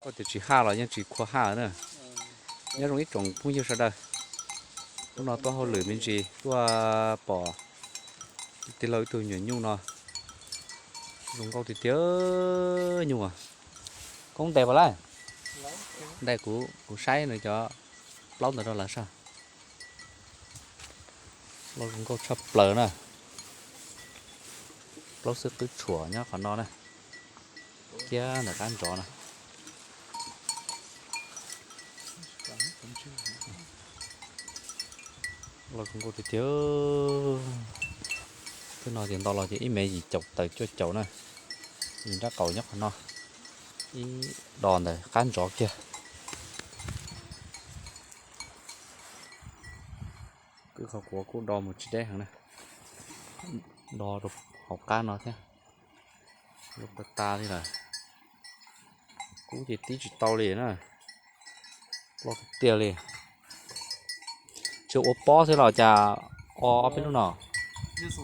Koj tias tsis haj los yeej tsis khuv haj na. Nyob zoo ib tsoom phooj ywg sawv daws, hnub no tuaj hauj lwm me ntsis tuaj pom tij laug ib tug nyuam nyuj no, zoo nkauj tiag tiag nyuj. Koob ntes puas lawm? Ntes, kuv saib nws cov plaub ntawd rau lawv saib. Loj zoo nkauj tshaj plaws na. Plaub xwb qwb tshuam nyob qhov no na, thiab ntawm qab ntsov na. Loj zoo nkauj tiag tiag. Twb no ces nto los ces ib mev yim caum tawm cuaj caum na. Yim nrab qaum nyob qhov no, ib do ntawm qab ntsov kiag. Kwv qhov quav kuj do mus tsis deb heev na, do rau hauv qab no thiab. Loj tas tas li lawm. Kub ces tib tsis tau li na, loj tiag tiag li. Tsis ua pob xwb los cas o ob peb hnub no. Tus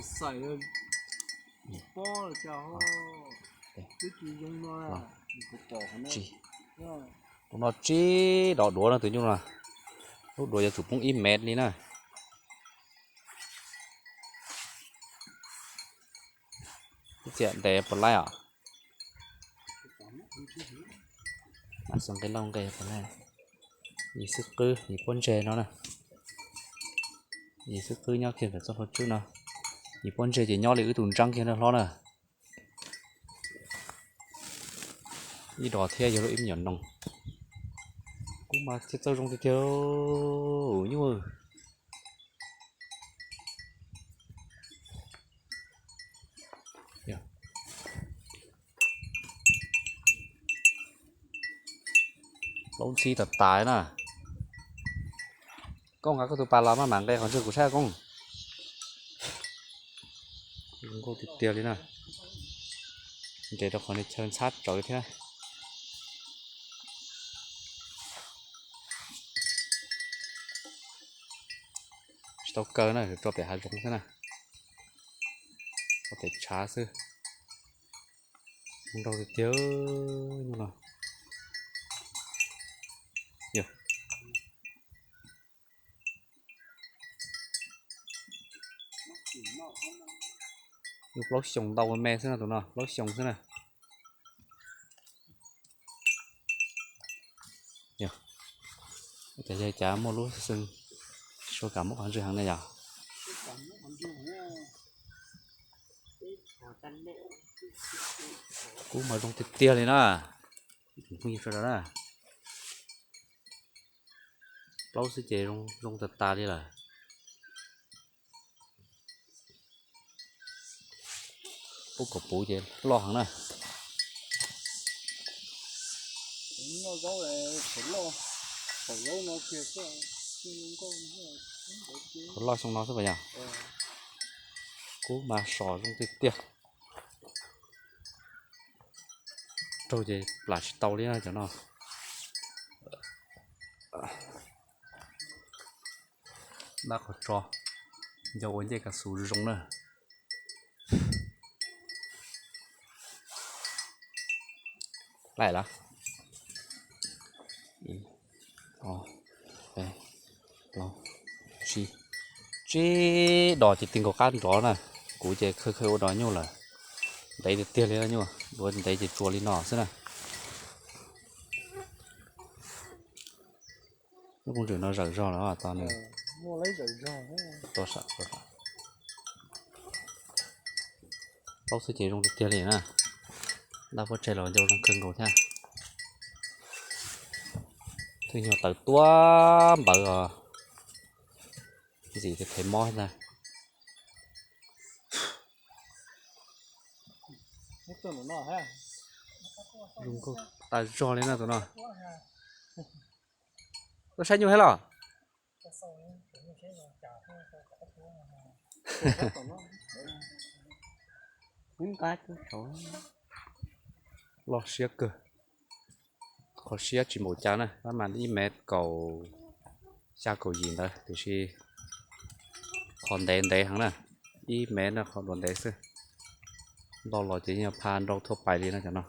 no tsib dos duav no, tus nyuj no, lub duav yuav tsum poob ib mev li na. Ib txhia ntes puas laib os? Xav nqe lauj nqe puas laib. Yim xwb qwb, yim pob ntseg no na. Yim xwb qwb nyob kiag ntawm txoj hlua tswb no. Yim pob ntseg ces nyob li wb tus ntseeb kiag na hlob na. Ib dos thiab yog lub ib me nyuam noog. Kub mas thiaj txawj zoo tiag tiag nyuj. Plaub ntxhib tas tas na. Koj nqa koj tus pas los maj mam nqe qhov ntswg kuv saib Koob. Zoo nkauj tiag tiag li na. Nres rau qhov niag chaw ntxhab tsawv thiab. Tsis tau kaw na, tso pem hav zoov xwb na. Tso pem tshav xwb. Zoo nraug tiag tiag nyuj no. Yog, yog plaub xyoos ntau me xwb no, tus no plaub xyoos xwb na. Yog, cas yog cas muaj lub xwb, tsis suav kam muab qhov ntswg heev na yog. Kub mas zoo tiag tiag li na. Phooj ywg sawv daws na, plaub xwb ces zoo tas tas li lawm. Pub kom puv ces loj heev na. Loj xyoo no xwb pas yog. Kub mas so zoo tiag tiag. Raug ces plam tsis tau li na cov no. Dab qhov tso, nco ua ncej kav xu zoo na. Laim lawm. Tsib, tsib dos ces ti nkaus qab nrov na. Kuv ces khawb khawb ua dos nyuj lawm. Ntev tiag tiag li nyuj, duav ntev ces tsuas li no xwb na. Lub pob ntseg no zawm zog lawm tos nws. Plaub xwb ces zoo tiag tiag li na. Dab pob tseg los ncau zoo kawg nkaus thiab. Twb nyuag tawv tuab npawv os. Ntxim tes thev mob ntag. Zoo nkauj tas zog li na tus no. Tuaj saib nyuj thiab los? Loj siab kawg. Qhov siab tsis npaum cas na, tab mas ib mev kaum xya kaum yim ntawd tiam sis qhov ntev ntev heev na, ib mev na qhov duav ntev xwb. Nto los ces yog pha nrau thuaj pais li na cov no.